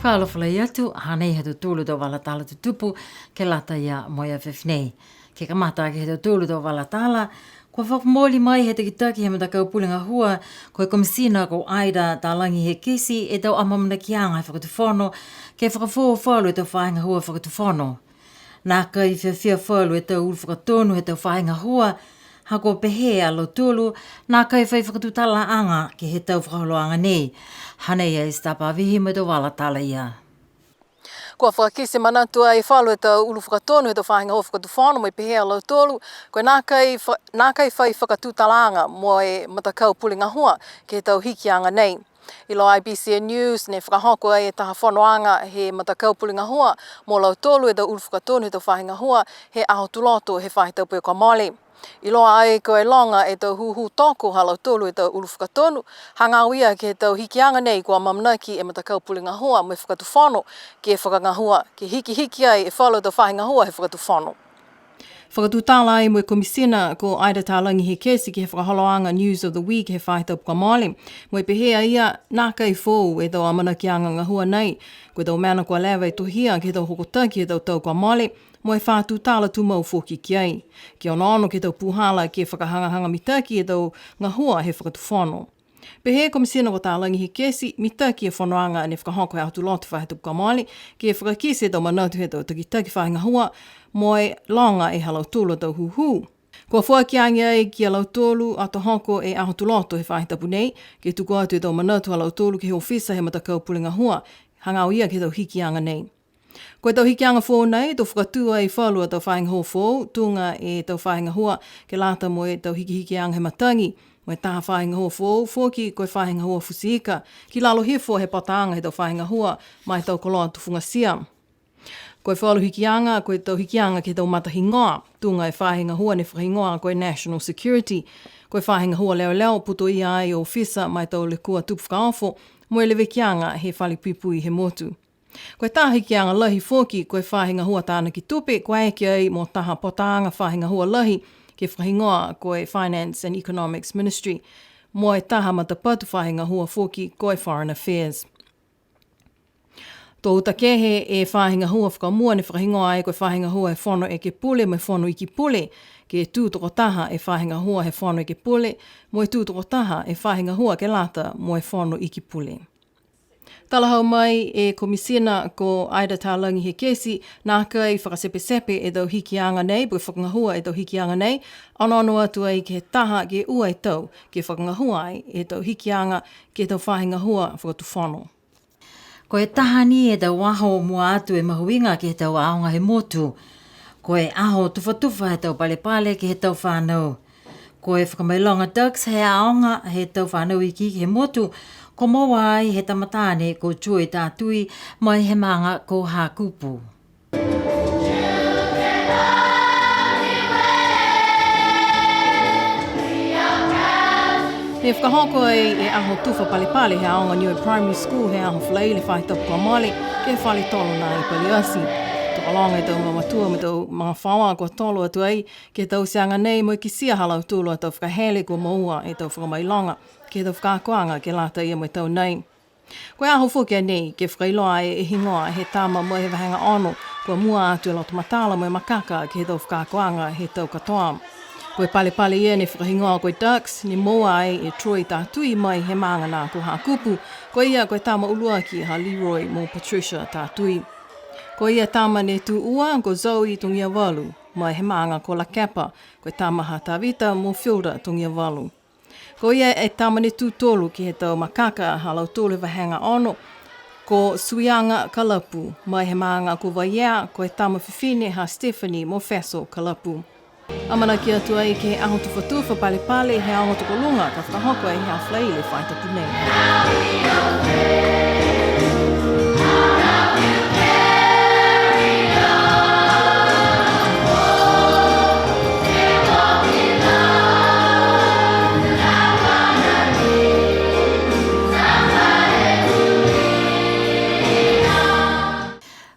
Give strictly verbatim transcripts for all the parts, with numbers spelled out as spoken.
Fakaalofa lahi atu, hanei ha tautolu tau vala tala tutupu, ke lata ia mo e afiafi nei. Ke kamata aki ha tautolu tau vala tala, kua fakamooli mai he takitaki he matakau pule gahua, ko e Komisina ko Ida Talagi Hekesi, e tau amaamanakiaga he fakatufono, ke fakafoou falu e tau faahi gahua fakatufono. Nākai fiafia falu e tau ulu fakatonu he tau faahi gahua, ha kua pehē a lautolu, nākai fai fakatutalaaga ke he tau fakaholoaga nei. Hanei a Esther Pavihi mo e tau vala tala ia. Kua fakakite manatu ai falu e tau ulu fakatonu he tau faahi gahua fakatufono mo e pehē a lautolu, ko e nākai fa-, nākai fai fakatutalaaga mo e matakau pule gahua ke he tau hikiaga nei. Iloa ai B C N News, ne fakahoko ai e taha fonoaga he matakau pule gahua mo lautolu e tau ulu fakatonu he tau faahi gahua he aho Tuloto he faahi tapu kua mole. Iloa ai ko e loga e tau hūhū toko ha lautolu e tau ulu fakatonu, hagaao ia ke he tau hikiaga nei kua amaamanaki e matakau pule gahua mo e fakatufono ke fakagahua, ke hikihiki ai e falu tau faahi gahua he fakatufono. Fakatutala ai mo e Komisina ko Ida Talagi Hekesi ke he fakaholoaga News of the Week he faahi tapu kua mole. Mo e pehē a ia, nākai foou e tau amanakiaga gahua nei. Ko e tau mena kua leva e tohia ke he tau hokotaki he tau tau kua mole, mo e fa tūtala tumau foki ki ai. Ke onoono ke he tau pūhala ke fakahagahaga mitaki e tau gahua he fakatufono. Pehē e Komisina ko Talagi Hekesi, mitaki e fonoaga ne fakahoko he aho Tuloto he faahi tapu kua mole, ke fakakite e tau manatu he tau takitaki faahi gahua, mo e loga e ha lautolu a tau hūhū. Kua foaki age ai ki a lautolu ato hoko e aho Tuloto he faahi tapu nei, ke tuku atu e tau manatu ha lautolu ke he ofisa he matakau pule gahua, hagaao ia ke he tau hikiaga nei. Ko e tau hikiaga foou nei, to fakatū ai falu a tau faahi gahua foou, tuga e tau faahi gahua ke lata mo e tau hikihikiaga he matagi, mo e taha faahi gahua foou, foki ko e faahi gahua futi ika, ki lalo hifo he pataaga he tau faahi gahua, ma e tau koloa tufugatia. Ko e falu hikiaga, ko e tau hikiaga ke he tau matahigoa, tuga e faahi gahua ne fakahigoa ko e National Security, ko e faahi gahua leoleo, putoia ai e ofisa ma e tau lekua tupu fakaofo, mo e levekiaga he fale puipui he motu. Ko e taha hikiaga lahi foki, ko e faahi gahua tānaki tupe, kua eke ai mo taha pataaga faahi gahua lahi, ke fakahigoa ko e Finance and Economics Ministry, mo e taha matapatu faahi gahua foki, ko e Foreign Affairs. To uta kehe e faahi gahua fakamua ne fakahigoa ai ko e faahi gahua he Fono Ekepule mo e Fono Ikipule, ke tū tokotaha e faahi gahua he Fono Ekepule, mo e tū tokotaha e faahi gahua ke lata mo e Fono Ikipule. Talahau mai e Komisina ko Ida Talagi Hekesi, nākai fakatepetepe e tau hikiaga nei, po ke fakagahua e tau hikiaga nei, onoono atu ai ke he taha ke ua e tau, ke fakagahua ai e tau hikiaga ke he tau faahi gahua fakatufono. Ko e taha ni e tau aho mua atu e mahuiga ke he tau aoga he motu. Ko e aho tufatufa he tau palepale ke he tau fanau. Ko e fakamailoga Dux he aoga he tau fanau ikiiki he motu, kua moua ai he tama taane ko Joy Tatui mai he maaga ko Hakupu. Ne fakahoko ai e aho tufa palepale he aoga Niue Primary School he aho Falaile faahi tapu kua mole, ke he fale tolo nā i Paliati. Tokologa e tau mamatua mo e tau magafaoa kua tolo atu ai ke he tauteaga nei mo e kitia ha lautolu a tau fakahele kua moua e tau fakamailoga ke he tau fakaakoaga ke lata ia mo e tau nei. Ko e aho foki a nei, ke fakailoa e higoa he tama mai he vahega ono, kua mua atu e loto matala mo e makaka ke he tau fakaakoaga he tau katoa. Ko e palepale ia ne fakahigoa ko e Dux, ne moua ai e Troy Tatui mai he maaga nā ko Hakupu, ko ia ko e tama uluaki ha Leroy mo Patricia Tatui. Ko ia tama ne tū ua, ko Zoe Togiavalu, mai he maaga ko Lakepa, ko e tama ha Tavita mo Filda Togiavalu. Ko ia e tama ne tū tolu ke he tau makaka ha lautolu he vahega ono, ko Suiaga Kalapu, mai he maaga ko Vaiea, ko e tama fifine ha Stephanie mo Feso Kalapu. Amanaki atu ai ke he aho tufatufa palepale he aoga tokoluga ka fakahoko ai he aho Falaile faahi tapu nei.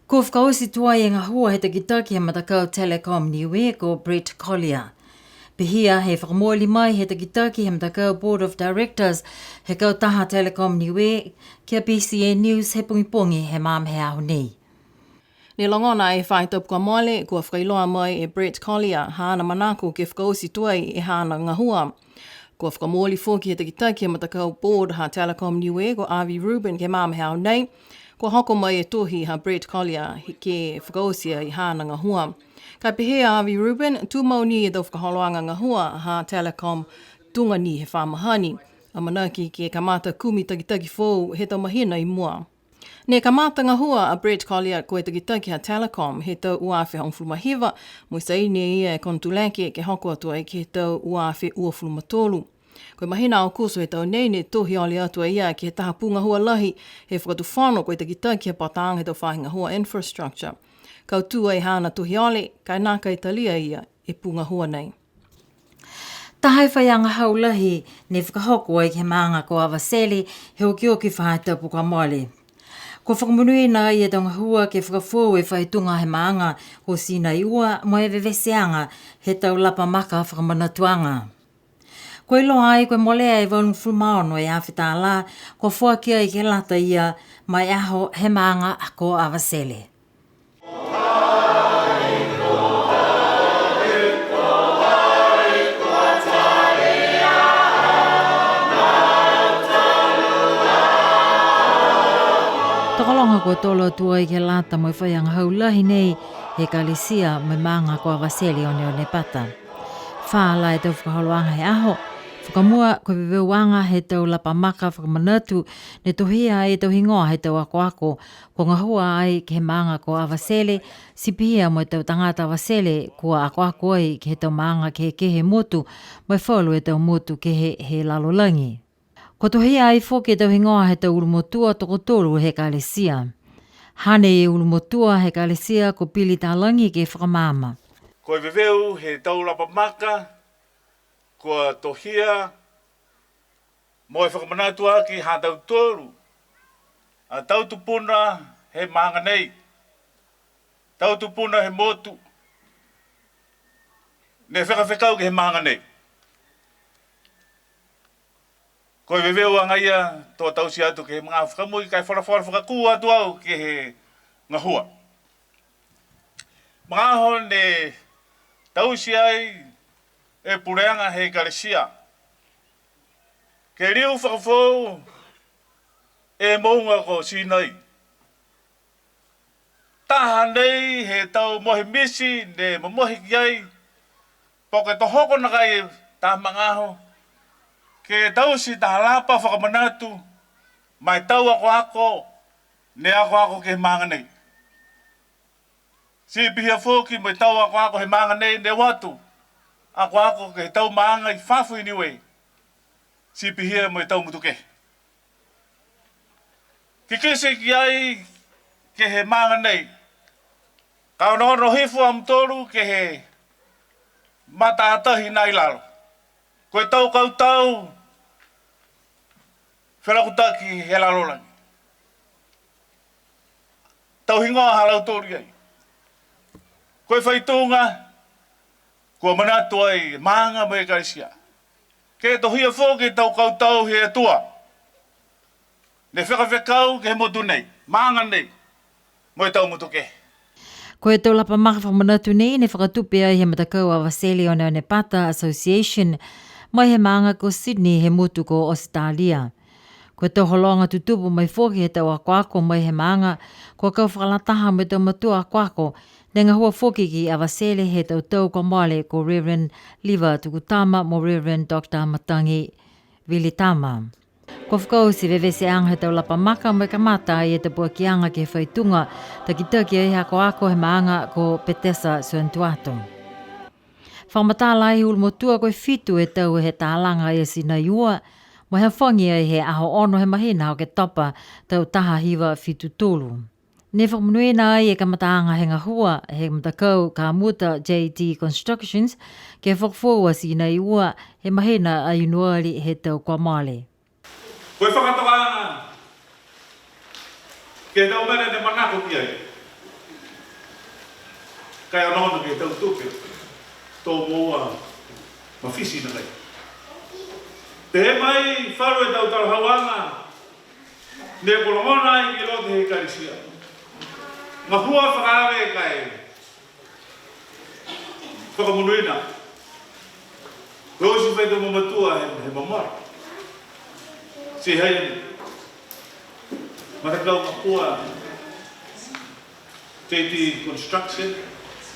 Kua fakaoti tuai e gahua he takitaki he matakau Telecom Niue ko Brett Collier. Pihia he fakamooli mai he takitaki he matakau Board of Directors he kautaha Telecom Niue ki a B C N News he pogipogi he magaaho he aho nei. Ne logona e faahi tapu kua mole, kua fakailoa mai e Brett Collier haana manako ke fakaoti tuai e haana gahua. Kua fakamooli foki he takitaki he matakau Board ha Telecom Niue ko Avi Rubin ke he magaaho he aho nei, kua hoko mai e tohi ha Brett Collier ke fakaoti ai haana gahua. Ka e pehē a Avi Rubin, tumau ni e tau fakaholoaga gahua ha Telecom tuga ni he fa mahani. Amanaki ke kamata kumi takitaki foou he tau mahina i mua. Ne kamata gahua a Brett Collier ko e takitaki ha Telecom he tau ua afe hogofulu ma hiva, mo e saini e ia e konotuleke ke hoko atu ai ke he tau ua afe uafulu ma tolu. Ko e mahina Aokuso he tau nei ne tohi ole atu a ia ke he taha pū gahua lahi he fakatufono ko e takitaki he pataaga he tau faahi gahua infrastructure. Kautū ai haana tohi ole, ka e nākai talia e ia e pū gahua nei. Taha e faiaga hau lahi ne fakahoko ai ke he maaga ko Avatele he okioki faahi tapu kua mole. Kua fakamonuina ai e tau gahua ke fakafoou e faituga he maaga ko Sinaiua mo e veveteaga he tau lapa maka fakamanatuaga. Kua iloa ai kua molea e valugofulu ma ono e afe tālā, kua foaki ai ke lata ia ma e aho he maaga ko Avatele. Tokologa kua tolo atu ai ke lata mo e faiaga hau lahi nei he Ekalesia mo e maaga ko Avatele Oneonepata. Fā la e tau fakaholoaga he aho. Fakamua, ko e veveuaga he tau lapa maka fakamanatu, ne tohia ai e tau higoa he tau akoako kua gahua ai ke he maaga ko Avatele, ti pihia mo e tau tagata Avatele kua akoako ai ke he tau maaga kehekehe he motu, mo e falu e tau motu kehe he lalolagi. Kua tohia ai foki e tau higoa he tau ulumotua tokotolu he Ekalesia. Hane e ulumotua he Ekalesia ko Pili Talagi ke fakamaama. Ko e veveu he tau lapa maka, kua tohia mo e fakamanatu aki ha tautolu a tau tupuna he maaga nei, tau tupuna he motu, ne fekafekau ke he maaga nei. Ko e veveu agaia to taute atu ke he magaaho fakamui, ka e folafola fakakū atu au ke he gahua. Magaaho ne taute ai e puleaga he Ekalesia ke liu fakafoou e mouga ko Sinai. Taha nei he tau mohe miti ne momohe ki ai, po ke to hoko nakai taha magaaho, ke taute taha lapa fakamanatu ma e tau akoako ne akoako ke he maaga nei. Ti pihia foki mo e tau akoako he maaga nei ne o atu akoako ke he tau maaga i fafo i Niue. Ti pihia mo e tau motu kehe. Kikite ki ai ke he maaga nei. Ka onoono hifo a mutolu ke he mataatahi nā i lalo. Ko e tau kautau felakutaki he lalolagi. Tau higoa ha lautolu i ai. Ko e faituga, kua manatu ai e maaga mo e Ekalesia. Ke tohia foki e tau kautau he Atua ne fekafekau ke he motu nei, maaga nei, mo e tau motu kehe. Ko e tau lapa maka fakamanatu nei ne fakatupe ai he matakau Avatele Oneonepata Association, mai he maaga ko Sydney he motu ko Ositalia. Ko e tau hologa tutupu mai foki he tau akoako mai he maaga, kua kau fakalataha mo e tau matua akoako, ne gahua foki ki Avatele he tau tau kua mole ko Reverend Liva Tukutama mo Reverend Doctor Matagi Vilitama. Kua fakaoti e veveteaga he tau lapa maka mo e kamata ai e tapuakiaga ke he faituga, takitaki ai he akoako he maaga ko Petesa Suentuato. Fakamatala ai he ulumotua ko e fitu e tau he talaga ia Sinaiua, mo e hafagi ai he aho ono he mahina ha Oketopa tau taha hiva fitu tolu. Ne fakamonuina ai e kamataaga he gahua he matakau Kamuta J D Constructions ke fakafoou a Sinaiua he mahina a Ianuari he tau kua mole. Ko e fakatokaaga ke he tau mena ne manako ki ai. Ka e onoono ke he tau tupe to moua Mafiti nakai. Pehē mai falu e tau talahauaga ne kua logona ai ki loto he Ekalesia. Gahua fakaave ka e fakamonuina. Ko e oti faitau mamatua he, he mamao. Ti hai matakau gahua J T Construction,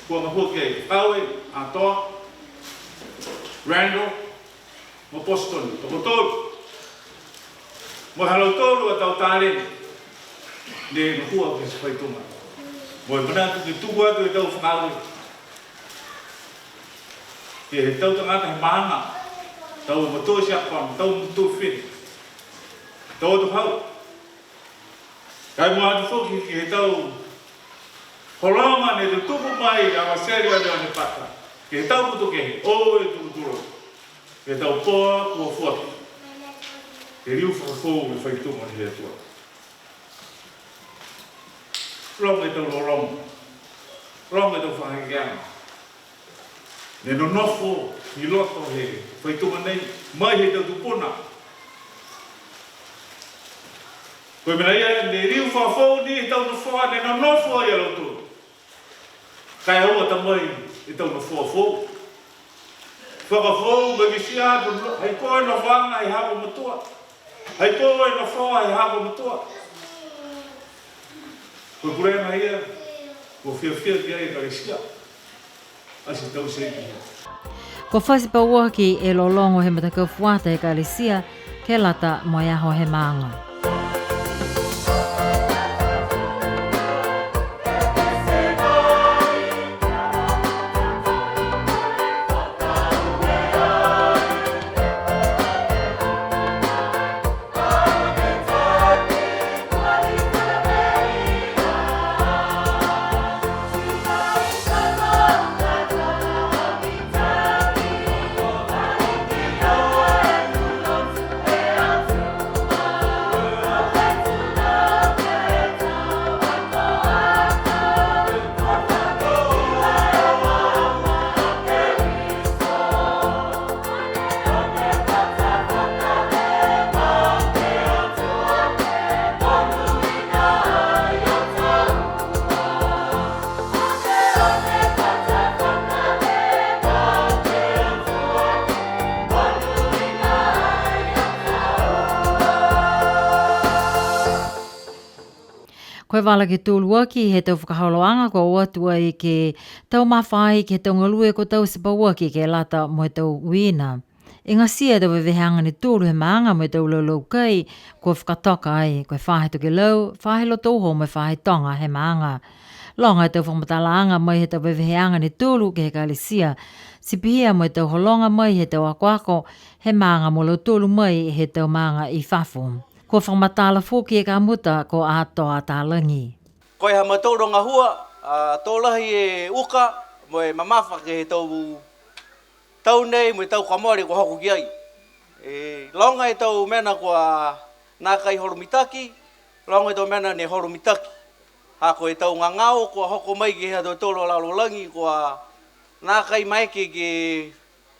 kua gahua ki ai, Fakaue, Atoa, Randall, mo Boston, tokotolu. Mo e ha lautolu a tau taleni ne gahua ke he faituga. Mo e manatu ke tuku atu e tau fakaaue ke he tau tagata he maaga, tau matua tiakono, tau matua fifine, tau atuhau. Ka e mua atu foki ke he tau hologa ne tutupu mai a Avatele Aleoane Pata, ke he tau motu kehe, o e tukuturo, ke he tau poa kua foaki, ke liu fakafoou e faituga he Atua. Loga e tau lologo, loga e tau fakahekeaga ne nonofo i loto he faituga nei, mai he tau tupuna. Ko e mena ia, ne liu fakafoou ni e tau nofoa ne nonofo ai a lautolu. Ka e aua ta mai e tau nofoa foou. Fakafoou, mai kitia atu, ha i ko e nofoaga he haaku matua. Ha i ko e nofoa he haaku matua. Ko e pulega ia, kua fiafia ki ai e Ekalesia. Ati taute ia. Kua fati pauaki e lologo he matakau fuata he Ekalesia, ke lata mo e aho he maaga. Ko e vala ke toluaki he tau fakaholoaga kua o atu ai ke tau mafai ke he tau galue kua taute pauaki ke lata mo e tau uiina. Igatia e tau veveheaga ne tolu he maaga mo e tau laulau kai kua fakatoka ai, ko e faahi tokelau, faahi loto uho mo e faahi toga he maaga. Loga e tau fakamatalaaga mai he tau veveheaga ne tolu ke he Ekalesia, ti pihia mo e tau hologa mai he tau akoako he maaga mo lautolu mai he tau maaga i fafo. Kua fakamatala foki e kamuta ko Atoa Talagi. Ko e ha mautolu a gahua, a, to lahi e uka mo e mamafa ke he tau tau nei mo e tau kua mole kua hoko ki ai. E, loga e tau mena kua nākai holo mitaki, loga e tau mena ne holo mitaki. Ha ko e tau gagao kua hoko mai ke he ha tautolu a lalolagi kua nākai maeke ke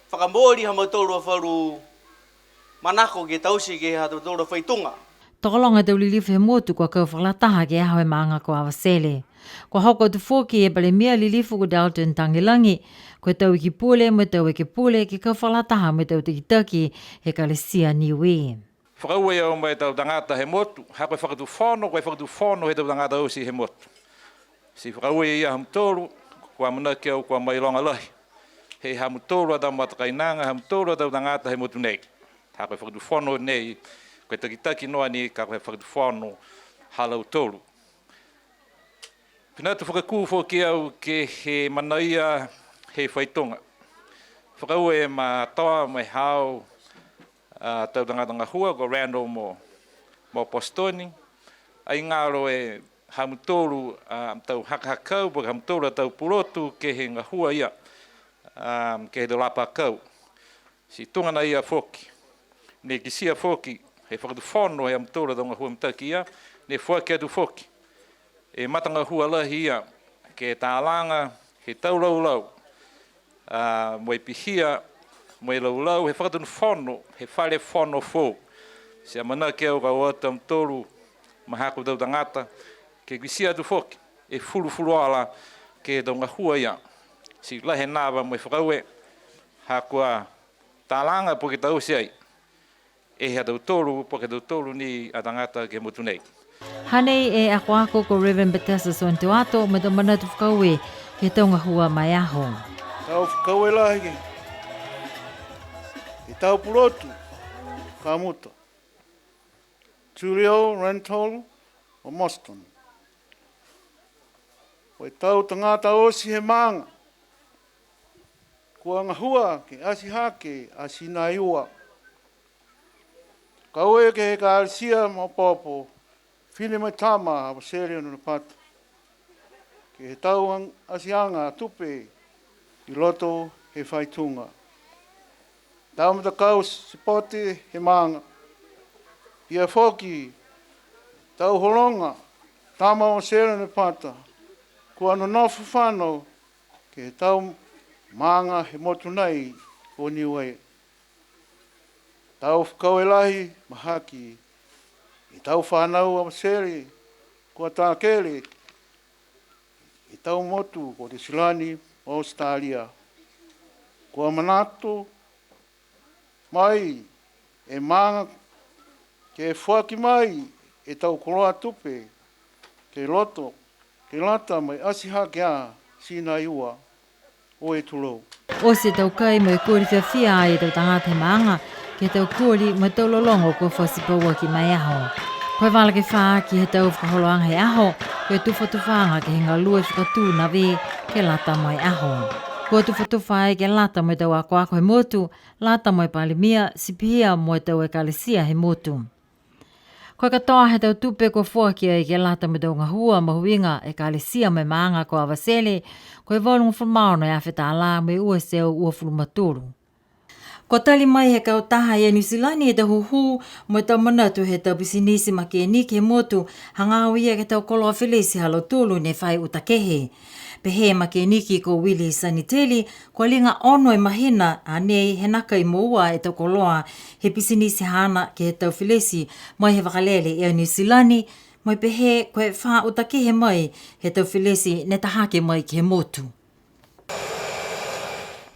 fakamooli ha mautolu a falu manako ke taute ke he ha tautolu a faituga. Tokologa e tau lilifu he motu kua kau fakalataha ke he aho he maaga ko Avatele. Kua hoko atu foki e Palemia lilifu ko Dalton Tagelagi, ko e tau Iki Pule mo e tau Ekepule ke kau fakalataha mo e tau takitaki he Ekalesia Niue. Fakaaue au mo e tau tagata he motu, ha ko e fakatufono, ko e fakatufono he tau tagata oti he motu. Ti fakaaue ia ha mutolu, kua amanaki au kua mailoga lahi. He ha mutolu a tau matakainaga, ha mutolu a tau tagata he motu nei. Ha ko e fakatufono nei, ko e takitaki noa ni ka ko e fakatufono ha lautolu. Fina atu fakakū foki au ke he manaia he faituga. Fakaaue ma Toa mo e haau a tau tagata gahua ko Randall mo, mo Boston. Ai galo e ha mutolu a tau hakahakau, po ke ha mutolu a tau pulotu ke he gahua ia, a, ke he tau lapa akau. Ti tuga na ia foki, ne kitia foki he fakatufono he ha mutolu a tau gahua mitaki ia, ne foaki atu foki e matagahua lahi ia ke talaga he tau laulau, a, mo e pihia mo e laulau he fakatonu fono, he fale fono foou. Ti amanaki au ka o atu a mutolu ma haaku tau tagata, ke kitia atu foki e fulufuluola ke he tau gahua ia. Ti lahi e nava mo e fakaaue, ha kua talaga po ke taute ai e ha tautolu, po ke tautolu ni a tagata ke he motu nei. Hanei e akoako ko Reverend Batesa Soane Tuato, mo e tau manatu fakaaue ke he tau gahua ma e aho. Tau fakaaue lahi ke he tau pulotu, Kamuta, Julio, Rental, mo Moston. Mo e tau tagata oti he maaga, kua gahua ke ati hake a Sinaiua. Fakaaue ke he Ekalesia Maopoopo, Fili mo e Tama, Avatele Onopata, ke he tau atiaga tupe i loto he faituga. Tau matakau sipote he maaga. Pihia foki tau hologa, Tama Avatele Onopata, kua nonofo fano ke he tau maaga he motu nei ko Niue. Tau fakaaue lahi mahaki e tau fanau Avatele kua takele e tau motu ko Niu Silani, Australia. Kua manatu mai e maaga ke foaki mai e tau koloa tupe ke loto, ke lata mo e ati hake a Sinaiua. Oi, tulou. Oti e tau kai mo e koli fiafia ai e tau tagata he maaga, ke he tau koli mo e tau lologo kua fati pauaki ma e aho. Ko e vala ke fā aki he tau fakaholoaga he aho, ko e tufatufaaga ke he galue fakatū nave ke lata mo e aho. Kua tufatufa ai ke lata mo e tau akoako he motu, lata mo e Palemia, ti pihia mo e tau ekalesia he motu. Ko e katoa he tau tupe kua foaki ai ke lata mo e tau gahua mahuiga ekalesia mo e maaga ko Avatele, ko e valugofulu ma ono e afe tālā mo e ua e teau uafulu ma tolu. Kua tali mai he kautaha Air New Zealand e tau hūhū mo e tau manatu he tau pisinisi makeniki he motu, hagaao ia ke he tau koloa felesi ha lautolu ne fai uta kehe. Pehē e makeniki ko Willie Saniteli, kua liga ono e mahina a nei he nākai moua e tau koloa he pisinisi haana ke he tau felesi mai he vakalele Air New Zealand, mo e pehē ko e fā uta kehe mai he tau felesi ne ta hake mai ke he motu.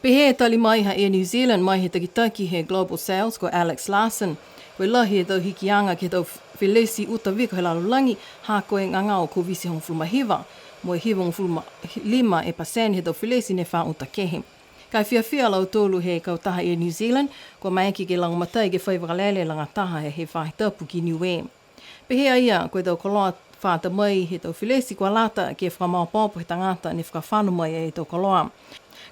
Pehē e tali mai ha Air New Zealand mai he takitaki he Global Sales ko Alex Larson, ko e lahi e tau hikiaga ke he tau felesi uta viko he lalolagi, ha ko e gagao Koviti hogofulu ma hiva, mo e hivagofulu ma lima e pasene he tau felesi ne fā uta kehe. Ka e fiafia a lautolu he kautaha Air New Zealand, kua maeke ke lagomatai ke fai vakalele lagataha he, he faahi tapu ki Niue. Pehē a ia, ko e tau koloa fata mai he tau felesi kua lata ke fakamaopoopo he tagata ne fakafano mai e tau koloa.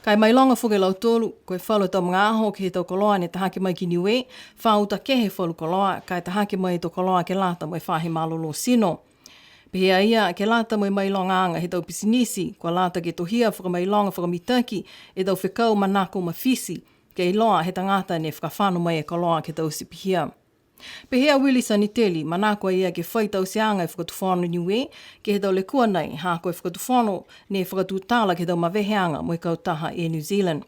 Ka e mailoga foki e lautolu, ko e falu tau magaaho ke he tau koloa ne ta hake mai ki Niue, fā uta kehe e falu koloa, ka e ta hake mai e tau koloa ke lata mo e faahi malolō tino. Pehē a ia, ke lata mo e mailogaaga he tau pisinisi, kua lata ke tohia fakamailoga fakamitaki e tau fekau manako mafiti, ke iloa he tagata ne fakafano mai e koloa ke taute pihia. Pehē a Willie Saniteli, manako a ia ke fai tauteaga e Fakatufono Niue ke he tau lekua nei, ha ko e Fakatufono ne fakatutala ke he tau maveheaga mo e kautaha Air New Zealand.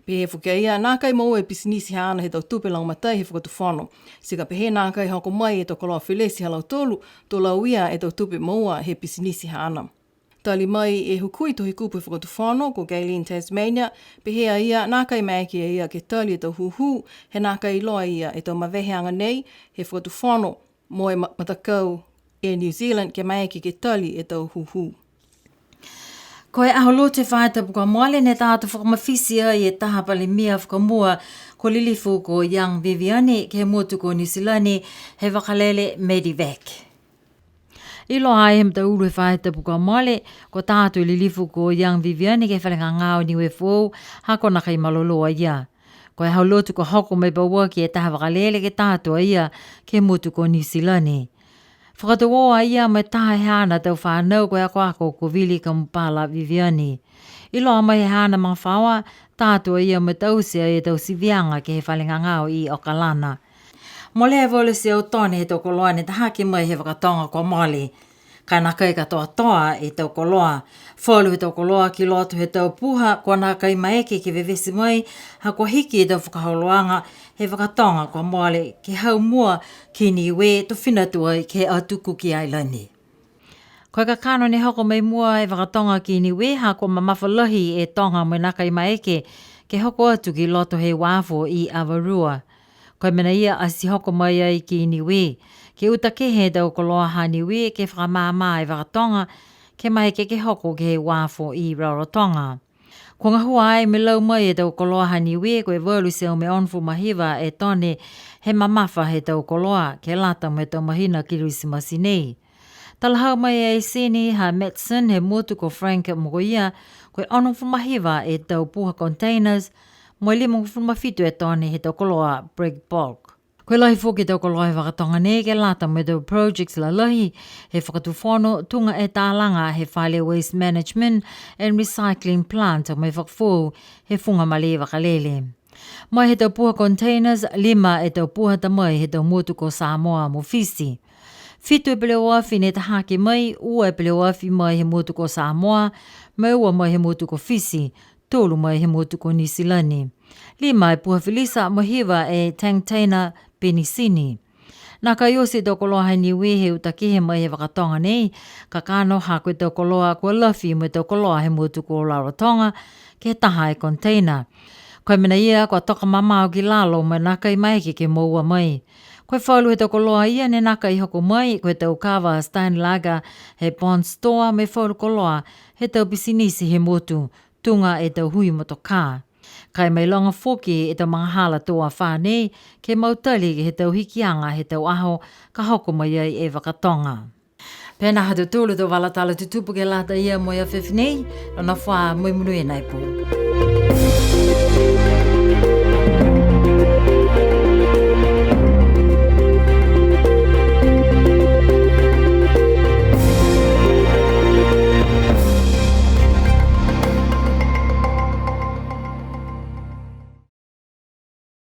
Pehē foki a ia, nākai moua e pisinisi haana he tau tupe lagomatai he Fakatufono. Ti ka pehē nākai hoko mai e tau koloa felesi ha lautolu, to lauia e tau tupe moua he pisinisi haana. Tali mai e hukui Tohi Kupu he Fakatufono, ko Gaylene Tasmania, pehē a ia, nākai maeke a ia ke tali e tau hūhū, he nākai iloa e ia e tau maveheaga nei he Fakatufono mo e ma-, matakau Air New Zealand ke maeke ke tali e tau hūhū. Ko e Aho Lotu he faahi tapu kua mole ne ta atu fakamafiti ai e taha Palemia fakamua ko Lilifu ko Young Viviani ke he motu ko Niu Silani he vakalele Medevac. Iloa ai he mataulu he faahi tapu kua mole, kua ta atu e Lilifu ko Young Viviani ke he fale gagao Niue Foou, ha kua nākai malolō a ia. Ko e Aho Lotu kua hoko mai pauaki e taha vakalele ke ta atu a ia ke he motu ko Niu Silani. Fakatau a ia mo e taha he haana tau fanau ko e akoako ko Vili Kamupala Viviani. Iloa mai he haana magafaoa, ta atu a ia mo e taute e tau siviaga ke he fale gagao i Okalana. Molea e valu e teau tone he tau koloa ne ta hake mai he vaka toga kua mole. Ka e nākai katoatoa e tau koloa. Falu he tau koloa ki loto he tau puha, kua nākai maeke ke vevesi mai, ha kua hiki e tau fakaholoaga he vakatoga kua mole ke hau mua ki Niue, to fina atu ai ke he atu Kuki Ailani. Ko e kakano ne hoko mai mua e vakatoga ki Niue, ha kua mamafa lahi e toga mo e nākai maeke ke hoko atu ki loto he uafo i Avarua. Ko e mena ia ati hoko mai ai ki Niue, ke uta kehe e tau koloa ha Niue ke fakamāmā e vakatoga, ke maeke ke hoko ke he uafo i Rarotonga. Kua gahua ai mo e lau mai e tau koloa ha Niue, ko e valu e teau mo e onogofulu ma hiva e tone he mamafa he tau koloa, ke lata mo e tau mahina Kirisimasi nei. Talahau mai e Sini ha Matson he motu ko Frank mo ko ia, ko e onogofulu ma hiva e tau puha containers, mo e limagofulu ma fitu e tone he tau koloa break bulk. Ko e lahi foki e tau koloa he vakatoga nei ke lata mo e tau projects lalahi he fakatufono, tuga e talaga he fale waste management and recycling plant mo e fakafoou he fuga malē vakalele. Mai he tau puha containers, lima e tau puha ta mai he tau motu ko Samoa mo Fisi. Fitu e peleoafi ne ta hake mai, ua e peleoafi mai he motu ko Samoa, mo e ua mai he motu ko Fisi, tolu mai he motu ko Niu Silani. Lima e puha filisa mo e hiva e tangtaina penisini. Nākai oti e tau koloa ha Niue he uta kehe mai he vakatoga nei, kakano ha ko e tau koloa kua lafi mo e tau koloa he motu ko Rarotonga, ke he taha e container. Ko e mena ia kua toka mamao ki lalo mo e nākai maeke ke moua mai. Ko e falu he tau koloa ia ne nākai hoko mai, ko e tau kava Steinlager he Bond Store mo e falu koloa he tau pisinisi he motu, tuga e tau hui motokā. Ka e mailoga foki e tau magahala tō afā nei, ke mautali ke he tau hikiaga he tau aho ka hoko mai ai e vakatoga. Pehē nā ha tautolu tau vala tala tutupu ke lata ia mo e afiafi nei, nonofo ā mo e monuina e pō.